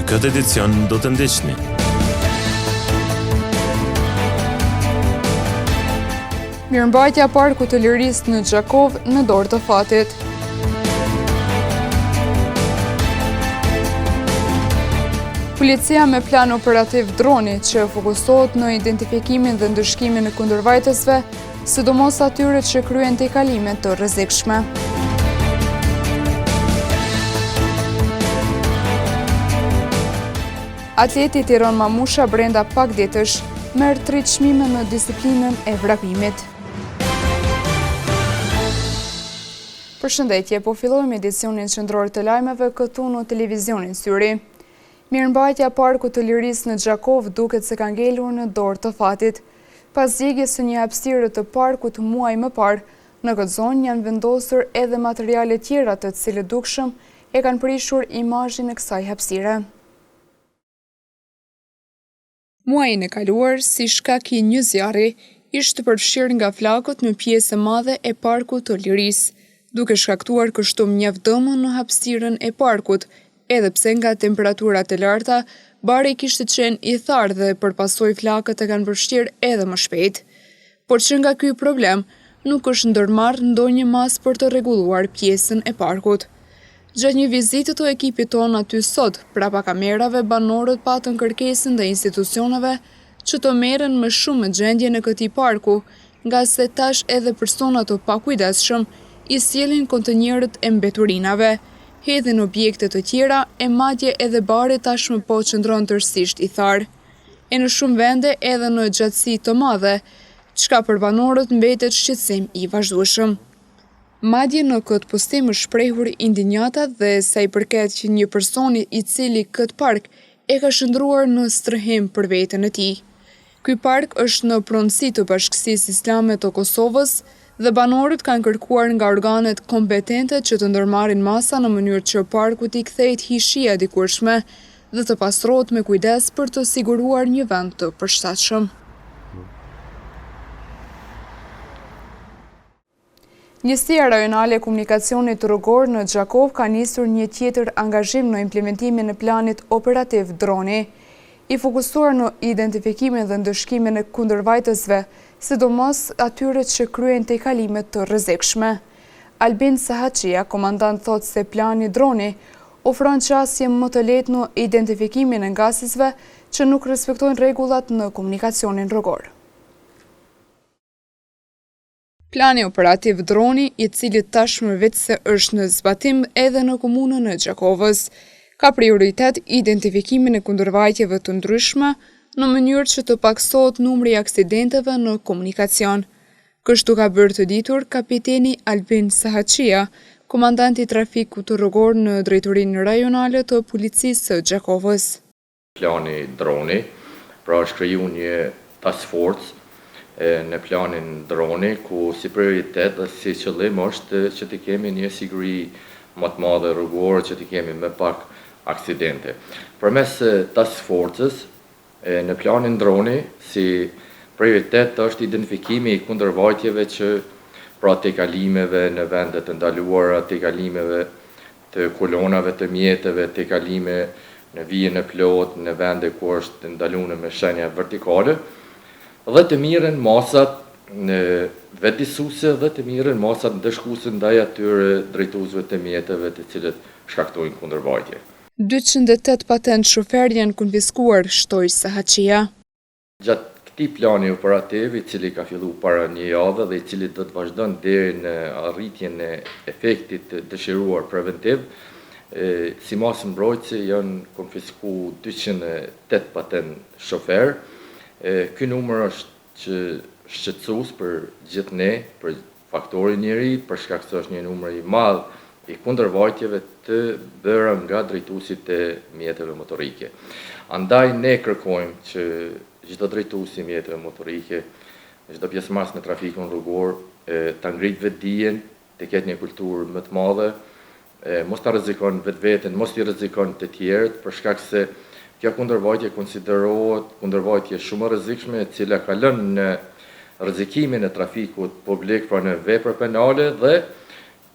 Në këtë edicion do të ndiqni. Mirëmbajtja e Parkut të Lirisë në Gjakovë në dorë të fatit. Policia me plan operativ droni që fokusohet në identifikimin dhe ndëshkimin e kundërvajtësve, sidomos atyre që kryejnë tejkalime të rrezikshme. Atleti Tiron Mamusha brenda pak ditësh merr tri çmime në disiplinën e vrapimit. Përshëndetje, po fillojmë edicionin qendror të lajmeve këtu në televizionin Syri. Mirëmbajtja e Parkut të Lirisë në Gjakovë duket se ka ngelur në dorë të fatit. Pas djegies së një hapësire të parkut muaj më parë, në këtë zonë janë vendosur edhe materiale tjera të cilët dukshëm e kanë prishur imazhin e kësaj hapësire. Muajin e kaluar, si shkak i një zjarri, ishte përfshirë nga flakët një pjesë e madhe e Parkut të Lirisë, duke shkaktuar kështu mjaft dëme në hapësirën e parkut, edhe pse nga temperaturat e larta, bari kishte qenë i tharë dhe për pasojë flakët e kanë përfshirë edhe më shpejt. Por që nga ky problem, nuk është ndërmarrë ndonjë masë për të rregulluar pjesën e parkut. Gjatë një vizite të ekipit tonë aty sot, prapa kamerave banorët patën kërkesën ndaj institucioneve që të merren më shumë me gjendjen e këtij parku, ngase tash edhe persona të pakujdesshëm i sjellin kontenierët e mbeturinave, hedhin objekte të tjera e madje edhe bari tashmë po qëndron tërësisht i tharë. E në shumë vende edhe në gjatësi të madhe, çka për banorët mbetet shqetësim i vazhdueshëm. Madje në këtë postim është shprehur indinjata dhe sa i përket një personi i cili këtë park e ka shndërruar në strehim për veten e tij. Ky park është në pronësi të Bashkësisë Islame të Kosovës dhe banorët kanë kërkuar nga organet kompetente që të ndërmarrin masa në mënyrë që parku t'i kthehet hijeshia e dikurshme dhe të pastrohet me kujdes për të siguruar një vend të përshtatshëm. Njësia Rajonale e Komunikacionit Rrugor në Gjakovë ka nisur një tjetër angazhim në implementimin e planit operativ Droni, i fokusuar në identifikimin dhe ndëshkimin e kundërvajtësve, sidomos atyre që kryejnë tejkalime të rrezikshme. Albin Sahaçia, komandant thotë se plani Droni ofron qasje më të lehtë në identifikimin e ngasësve që nuk respektojnë rregullat në komunikacionin rrugor. Plani operativ Droni, i cili tashmë veçse është në zbatim edhe në komunën e Gjakovës, ka prioritet identifikimin e kundërvajtjeve të ndryshme në mënyrë që të pakësohet numri i aksidenteve në komunikacion. Kështu ka bërë të ditur kapiteni Albin Sahaçia, komandant i trafikut rrugor në Drejtorinë Rajonale të Policisë së Gjakovës. Plani Droni, pra është kriju një task force në planin Droni, ku si prioritet dhe si qëllim është që të kemi një siguri më të madhe rrugore, që të kemi më pak aksidente. Përmes task forcës, në planin Droni, si prioritet është identifikimi i kundërvajtjeve që pra tejkalimeve në vende të ndaluara, tejkalimeve të kolonave të mjeteve, tejkalime në vijën e plotë, në vende ku është ndalune me shenja vertikale, dhe të mirren masat vetëdijësuese dhe të mirren masat ndëshkuese ndaj atyre drejtuesve të mjeteve të cilët shkaktojnë kundërvajtje. 208 patentë shoferë janë konfiskuar, shtoi Sahaçia. Gjatë këtij plani operativ, i cili ka fillu para një jave dhe i cili do të vazhdon deri në arritjen e efektit të dëshiruar preventiv, si masë mbrojtëse janë konfisku 208 patentë shofer. Ky numër është shqetësues për gjithë ne, për faktorin njeri, për shkak se është një numër i madh i kundërvajtjeve të bëra nga drejtuesit e mjeteve motorike. Andaj ne kërkojmë që çdo drejtues i mjeteve motorike, çdo pjesëmarrës në trafikun rrugor, ta ngritë vetëdijen, të ketë një kulturë më të madhe, mos ta rrezikon vetveten, mos t'i rrezikon të tjerët, për shkak se kjo kundërvajtje konsiderohet kundërvajtje shumë e rrezikshme e cila kalon në rrezikimin e trafikut publik, pra në vepër penale dhe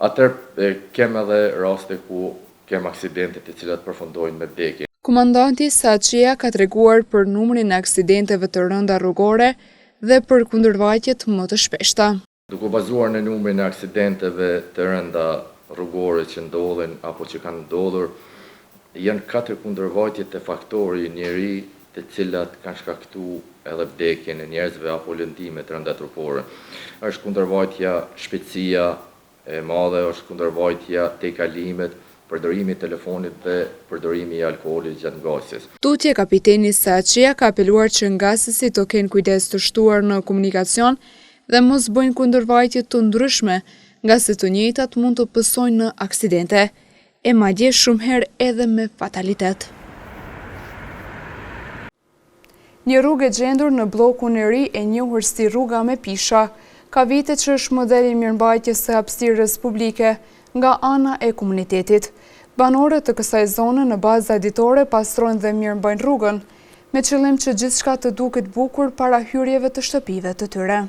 atëherë kem edhe raste ku kem aksidente të cilat përfundojnë me vdekje. Komandanti Saçija ka treguar për numrin e aksidenteve të rënda rrugore dhe për kundërvajtjet më të shpeshta. Duke u bazuar në numrin e aksidenteve të rënda rrugore që ndodhin apo që kanë ndodhur, janë katër kundërvajtje te faktori njeri të cilat kanë shkaktu edhe vdekjen e njerëzve apo lëndime të rënda trupore. Është kundërvajtja shpejtësia e madhe, është kundërvajtja tejkalimet, përdorimi i telefonit dhe përdorimi i alkoolit gjatë ngasjes. Tutje kapiteni Saçija ka apeluar që ngasësit të kenë kujdes të shtuar në komunikacion dhe mos bëjnë kundërvajtje të ndryshme, ngase të njëjtat mund të pësojnë në aksidente, e madje shumë herë edhe me fatalitet. Një rrugë e gjendur në bllokun e ri e njohur si rruga me pisha, ka vite që është model i mirëmbajtjes së hapësirës publike nga ana e komunitetit. Banorët të kësaj zone në baza ditore pastrojnë dhe mirëmbajnë rrugën, me qëllim që gjithçka të duket bukur para hyrjeve të shtëpive të tyre.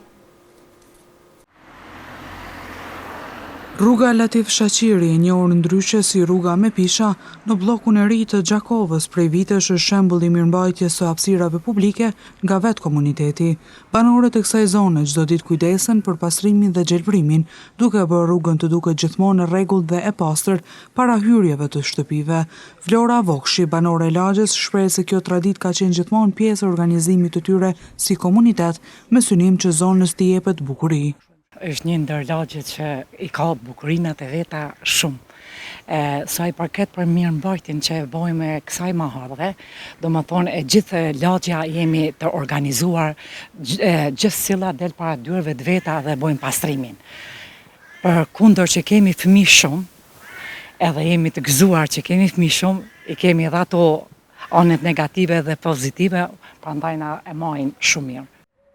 Rruga Latif Shaqiri, e njohur ndryshe si Rruga me Pisha, në bllokun e ri të Gjakovës, prej vitesh është shembull i mirëmbajtjes së hapësirave publike nga vetë komuniteti. Banorët e kësaj zone çdo ditë kujdesen për pastrimin dhe gjelbërimin, duke e bërë rrugën të duket gjithmonë e rregullt dhe e pastër para hyrjeve të shtëpive. Vlora Vokshi, banore e lagjes, shprehet se kjo traditë ka qenë gjithmonë pjesë e organizimit të tyre si komunitet, me synim që zonës t'i jepet bukuri. Është një ndër lagjet që i ka bukurinat e veta shumë. E, sa i përket për mirëmbajtjen që e bojmë kësaj mahalle, domethonë e gjithë lagja jemi të organizuar, gjithsecila del para dyerve të veta dhe bojmë pastrimin. Përkundër që kemi fëmi shumë, edhe jemi të gëzuar që kemi fëmi shumë, i kemi edhe ato anët negative dhe pozitive, prandaj na e majmë shumë mirë.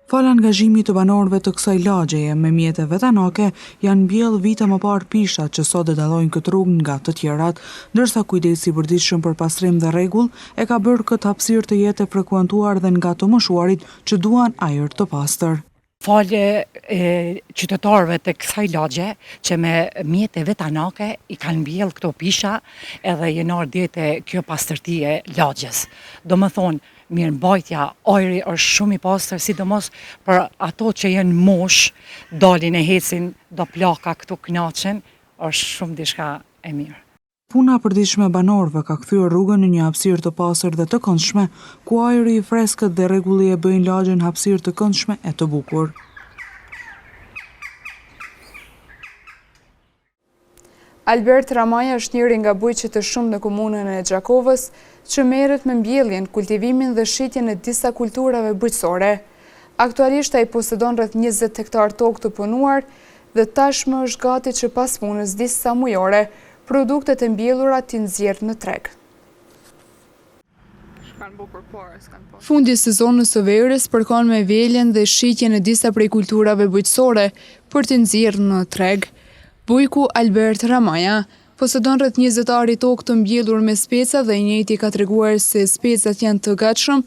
Falë angazhimit të banorëve të kësaj lagjeje me mjete vetanake janë mbjellë vite më parë pishat që sot e dallojnë këtë rrugë nga të tjerat, ndërsa kujdesi i përditshëm për pastrim dhe rregull e ka bërë këtë hapësirë të jetë e frekuentuar dhe nga të moshuarit që duan ajër të pastër. Falë qytetarëve të kësaj lagje që me mjete vetanake i kanë mbjellë këto pisha edhe jenë ardhë deri te kjo pastërti e lagjes. Domethonë, mirëmbajtja, ajri është shumë i pastër, sidomos për ato që janë n'moshë, dalin e hecin, do plaka këtu knaqen, është shumë diçka e mirë. Puna e përditshme e banorëve ka kthyer rrugën në një hapësirë të pastër dhe të këndshme, ku ajri i freskët dhe rregulli e bëjnë lagjen hapësirë të këndshme e të bukur. Albert Ramaja është njëri nga bujqit e shumtë në komunën e Gjakovës që merret me mbjelljen, kultivimin dhe shitjen e disa kulturave bujqësore. Aktualisht ai posedon rreth 20 hektarë tokë të punuar dhe tashmë është gati që pas punës disa mujore, produktet e mbjellura t'i nxjerrë në treg. Fundi i sezonës së verës përkon me vjeljen dhe shitjen e disa prej kulturave bujqësore për t'i nxjerrë në treg. Bujku Albert Ramaja posedon rreth 20 ari tokë të mbjellur me speca dhe i njëjti ka treguar se specat janë të gatshëm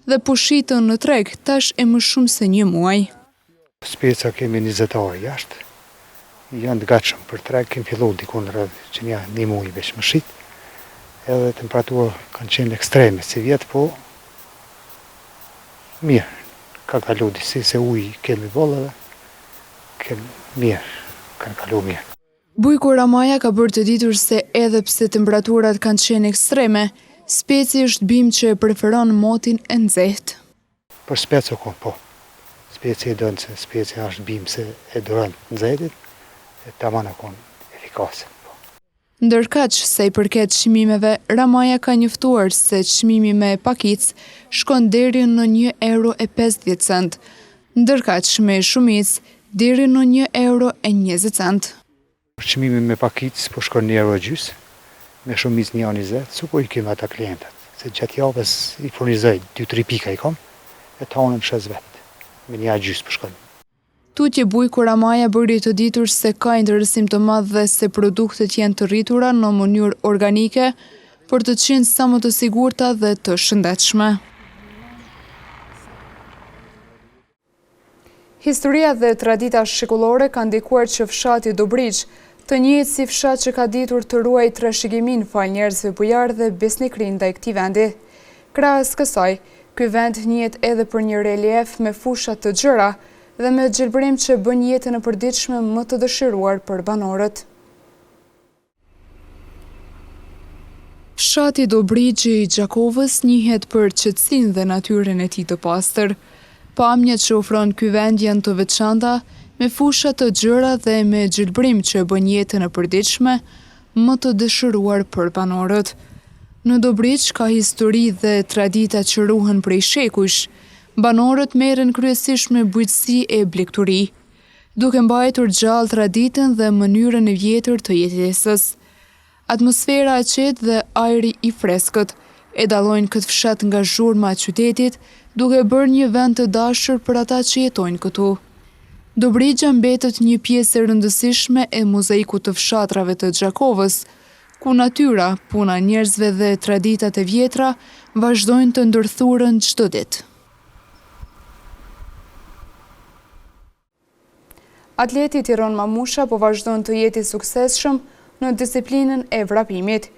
dhe po shiten në treg tash e më shumë se një muaj. Speca kemi 20 ari jashtë, janë të gatshëm për treg, kemi fillu dikun rreth që një, një muj veç me shit, edhe temperatura kanë qenë ekstreme sivjet, po mirë, ka kalu disi se ujë kemi boll edhe, kemi mirë, kanë kalu mirë. Bujku Ramaja ka bërë të ditur se edhe pse temperaturat kanë qenë ekstreme, speci është bimë që e preferon motin e nxehtë. Për spec o kon po. Speci e don se speci është bimë se e duron të nxehtit, e taman o kon efikase po. Ndërkaq, sa i përket çmimeve, Ramaja ka njoftuar se çmimi me pakicë shkon deri në një euro e 50 cent, ndërkaq me shumicë deri në një euro e 20 cent. Çmimi me pakicë po shkon një euro e gjysë, me shumicë një 20, su po i kemi ata klientët, se gjatë javës i furnizoj 2-3 pika i kam, e të hanën shes vetë, me një e gjysë po shkon. Tutje Bujku Ramaja bëri të ditur se ka interesim të madh dhe se produktet janë të rritura në mënyrë organike për të qenë sa më të sigurta dhe të shëndetshme. Historia dhe tradita shekullore kanë ndikuar që fshati Dobricë. Të njihet si fshat që ka ditur të ruajë trashëgiminë falë njerëzve bujarë dhe besnikërinë ndaj këtij vendi. Krahas kësaj, ky vend njihet edhe për një relief me fusha të gjera dhe me gjelbërim që bën jetën e përditshme më të dëshiruar për banorët. Fshati Dobrixhë i Gjakovës njihet për qetësinë dhe natyrën e tij të pastër. Pamjet që ofron ky vend janë të veçanta, me fusha të gjera dhe me gjelbërim që e bën jetën e përditshme më të dëshiruar për banorët. Në Dobrixhë ka histori dhe tradita që ruhen prej shekujsh. Banorët merren kryesisht me bujqësi e blegtori. Duke mbajtur gjallë traditën dhe mënyrën e vjetër të jetesës. Atmosfera e qetë dhe ajri i freskët e dallojnë këtë fshat nga zhurma e qytetit, duke e bërë një vend të dashur për ata që jetojnë këtu. Dobrixha mbetet një pjesë e rëndësishme e mozaikut të fshatrave të Gjakovës, ku natyra, puna e njerëzve dhe traditat e vjetra vazhdojnë të ndërthuren çdo ditë. Atleti Tiron Mamusha po vazhdon të jetë i suksesshëm në disiplinën e vrapimit.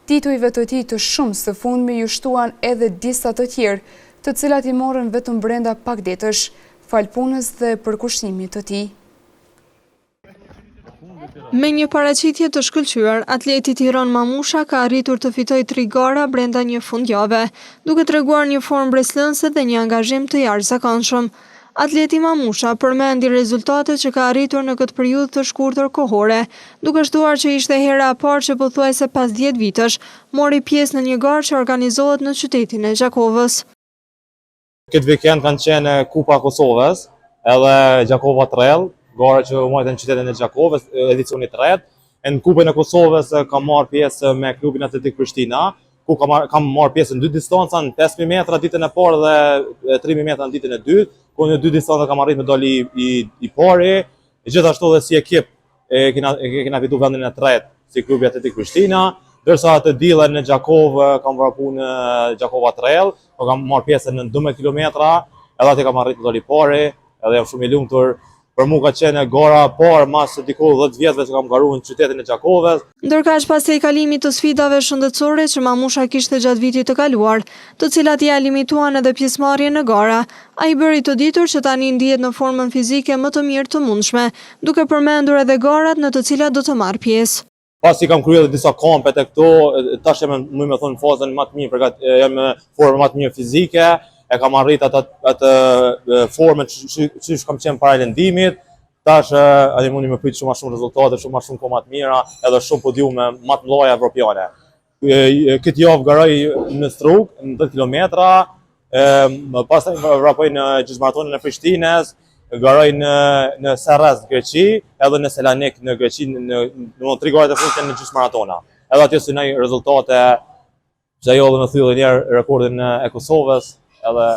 Titujve të tij të shumtë së fundmi iu shtuan edhe disa të tjerë, të cilat i morën vetëm brenda pak ditësh, falë punës dhe përkushtimit të tij. Me një paraqitje të shkëlqyer, atleti Tiron Mamusha ka arritur të fitojë tri gara brenda një fundjave, duke treguar një formë mbresëlënëse dhe një angazhim të jashtëzakonshëm. Atleti Mamusha përmendi rezultatet që ka arritur në këtë periudhë të shkurtër kohore, duke shtuar që ishte hera e parë që pothuajse pas 10 vitesh mori pjesë në një garë që organizohet në qytetin e Gjakovës. Këtë vikend kanë qenë Kupa e Kosovës, edhe Gjakova Trail, gara që u majtë në qytetin e Gjakovës, edicioni i tretë. E në Kupën e Kosovës kam marrë pjesë me klubin Atletik Prishtina, ku kam marrë, kam marrë pjesë në dy distanca, në 5000 metra ditën e parë dhe 3000 metra në ditën e dytë, ku në dy distanca kam arritur me dalë i, i, i pari, gjithashtu edhe si ekip e kena e kena fitu vendin e tretë si klubi Atletik Prishtina, ndërsa të dielën në Gjakovë kam vrapu në Gjakova Trail, po kam marrë pjesë në 12 kilometra, edhe aty kam arritur të dal i pari, edhe jam shumë i lumtur. Për mua ka qenë gara e parë mas diku 10 vjetëve që kam garuar në qytetin e Gjakovës. Ndërkaq pas tejkalimit të sfidave shëndetësore që Mamusha kishte gjatë vitit të kaluar, të cilat ia limituan edhe pjesëmarrjen në gara, ai bëri të ditur që tani ndihet në formën fizike më të mirë të mundshme, duke përmendur edhe garat në të cilat do të marrë pjesë. Pasi kam kryer edhe disa kampe te këto, tash jam muj me thonë në fazën më të mirë, përgat, jam në formën më të mirë fizike, e kam arrit atë atë formën që që kam qenë para lëndimit. Tash edhe mundi me prit shumë më shumë rezultate, shumë më shumë kohë më të mira, edhe shumë podiume më të mëdha evropiane. Këtë javë garoj në Strugë, në 10 kilometra, më pastaj vrapoj në gjysmëmaratonën e Prishtinës, garoj në në Serres në Greqi, edhe në Selanik në Greqi, në në tri garat e fundit në gjysmëmaratona. Edhe atje synoj rezultate, që ajo edhe me thy edhe njëherë rekordin e Kosovës, edhe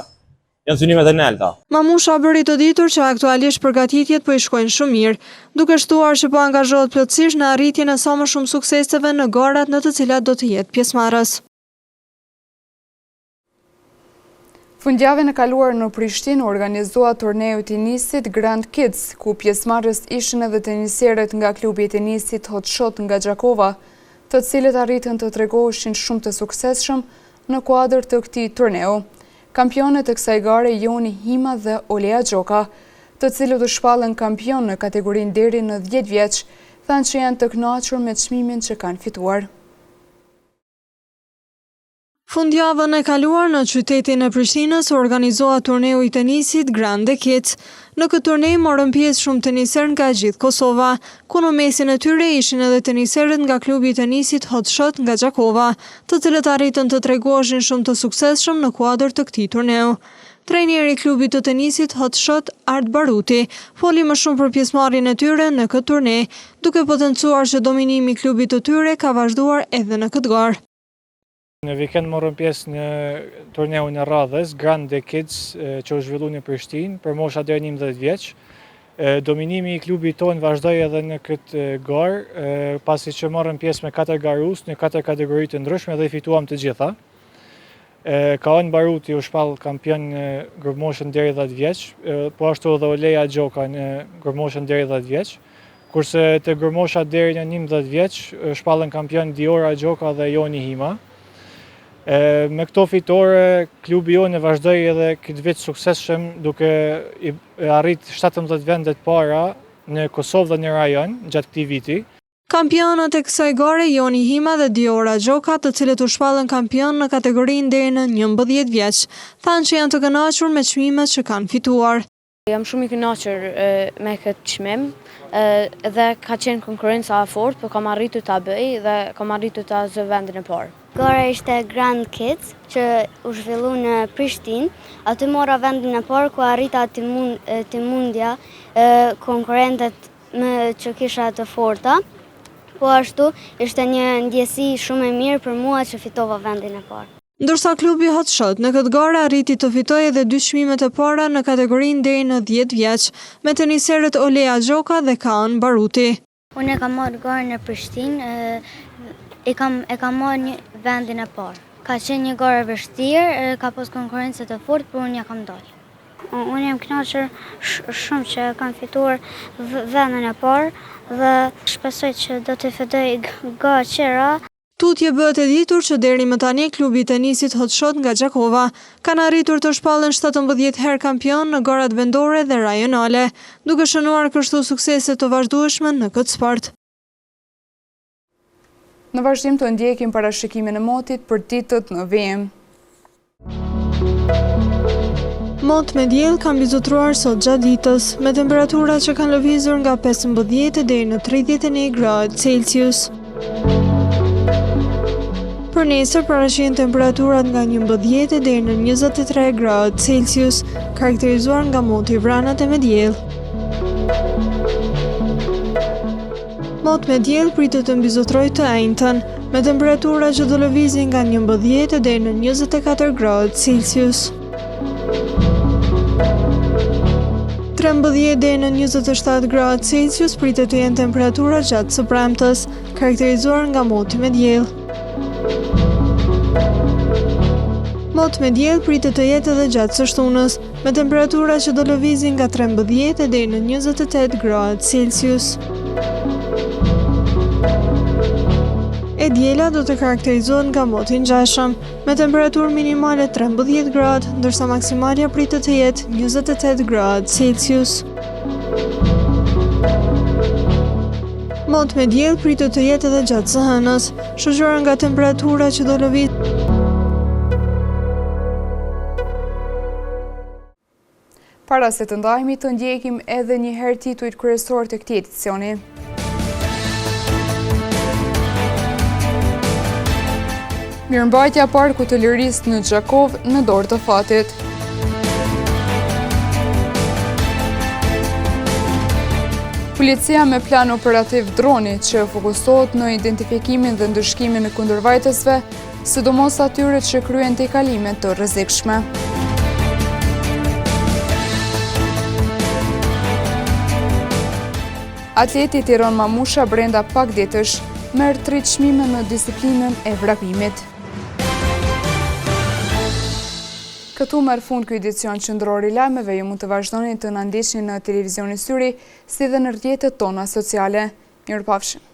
Janë synimet e nalta. Mamusha bëri të ditur që aktualisht përgatitjet po i shkojnë shumë mirë, duke shtuar që po angazhohet plotësisht në arritjen e sa më shumë sukseseve në garat në të cilat do të jetë pjesëmarrës. Fundjavën e kaluar në Prishtinë u organizua turneu i tenisit Grand Kids, ku pjesëmarrës ishin edhe teniserët nga klubi i tenisit Hot Shot nga Gjakova, të cilët arritën të tregoheshin shumë të suksesshëm në kuadër të këtij turneu. Kampionët e kësaj gare Joni Hima dhe Olea Gjoka, të cilët u shpallën kampionë në kategorinë deri në 10 vjeç, thanë që janë të kënaqur me çmimin që kanë fituar. Fundjavën e kaluar në qytetin e Prishtinës u organizua turneu i tenisit Grande Kids. Në këtë turne morën pjesë shumë teniserë nga e gjithë Kosova, ku në mesin e tyre ishin edhe teniserët nga klubi i tenisit Hot Shot nga Gjakova, të cilët arritën të tregoheshin shumë të suksesshëm në kuadër të këtij turneu. Trajneri i klubit të tenisit Hot Shot, Art Baruti, foli më shumë për pjesëmarrjen e tyre në këtë turne, duke potencuar që dominimi i klubit të tyre ka vazhduar edhe në këtë garë. Në vikend morëm pjesë në turneun e radhës Grande Kids që u zhvillu në Prishtinë për mosha deri 11 vjeç. Dominimi i klubit tonë vazhdoi edhe në këtë garë, pasi që morëm pjesë me katër garues në katër kategori të ndryshme dhe i fituam të gjitha. Kaon Baruti u shpall kampion në grupmoshën deri 10 vjeç, po ashtu edhe Oleja Gjoka në grupmoshën deri 10 vjeç. Kurse te grupmoshat deri në 11 vjeç shpallën kampion Diora Gjoka dhe Joni Hima. E, me këto fitore, klubi jonë e vazhdoi edhe këtë vit suksesshëm duke i arrit 17 vendet para në Kosovë dhe në rajon gjatë këtij viti. Kampionët e kësaj gare Joni Hima dhe Diora Gjoka, të cilët u shpallën kampionë në kategorinë deri në 11 vjeç, thanë që janë të kënaqur me çmimet që kanë fituar. Jam shumë i kënaqur me këtë çmim dhe ka qenë konkurrenca e fortë, por kam arritur ta bëj dhe kam arritur ta zë vendin e parë. Gara ishte Grand Kids që u zhvillu në Prishtinë. Aty mora vendin e parë ku arrita t'i mundja konkurrentët më që kisha të forta. Po ashtu, ishte një ndjesi shumë e mirë për mua që fitova vendin e parë. Ndërsa klubi Hot Shot në këtë garë arriti të fitojë edhe dy çmimet e para në kategorinë deri në dhjetë vjeç, me teniserët Olea Gjoka dhe Kaan Baruti. Unë e kam marrë garën në Prishtinë, e kam e kam marrë një vendin e parë. Ka qenë një garë e vështirë, ka pas konkurrencë të fortë, por unë ja kam dalë. Unë jam kënaqur shumë që kam fituar vendin e parë dhe shpresoj që do të fitoj gara tjera. Tutje bëhet e ditur që deri më tani klubi i tenisit Hot Shot nga Gjakova kanë arritur të shpallen 17 herë kampion në garat vendore dhe rajonale, duke shënuar kështu suksese të vazhdueshme në këtë sport. Në vazhdim të ndjekim parashikimin e motit për ditët në vijim. Mot me diell ka mbizotëruar sot gjatë ditës, me temperatura që kanë lëvizur nga 15 deri në 31 gradë Celsius. Për nesër parashihen temperaturat nga 11 deri në 23 gradë Celsius, karakterizuar nga moti i vranët e me diell. Mot me diell pritet të mbizotërojë të enjten, me temperatura që do lëvizin nga 11 deri në 24 gradë Celsius. 13 deri në 27 gradë Celsius pritet të jenë temperaturat gjatë së premtes, karakterizuar nga moti me diell. Mot me diell pritet të jetë edhe gjatë së shtunës, me temperatura që do lëvizin nga 13 e deri në 28 gradë Celsius. E diela do të karakterizohet nga mot i ngjashëm, me temperaturë minimale 13 gradë, ndërsa maksimalja pritet të jetë 28 gradë Celsius. Mot me diell pritet të jetë edhe gjatë së hënës, shoqëruar nga temperatura që do lëvizin Para se të ndahemi të ndjekim edhe një herë titujt kryesorë të këtij edicioni. Mirëmbajtja e Parkut të Lirisë në Gjakovë në dorë të fatit. Policia me plan operativ droni që fokusohet në identifikimin dhe ndëshkimin e kundërvajtësve, sidomos atyre që kryejnë tejkalime të rrezikshme. Atleti Tiron Mamusha brenda pak ditësh merr tri çmime në disiplinën e vrapimit. Këtu merr fund ky edicion qendror i lajmeve, ju mund të vazhdoni të na ndiqni në televizionin Syri, si dhe në rrjetet tona sociale. Mirupafshim!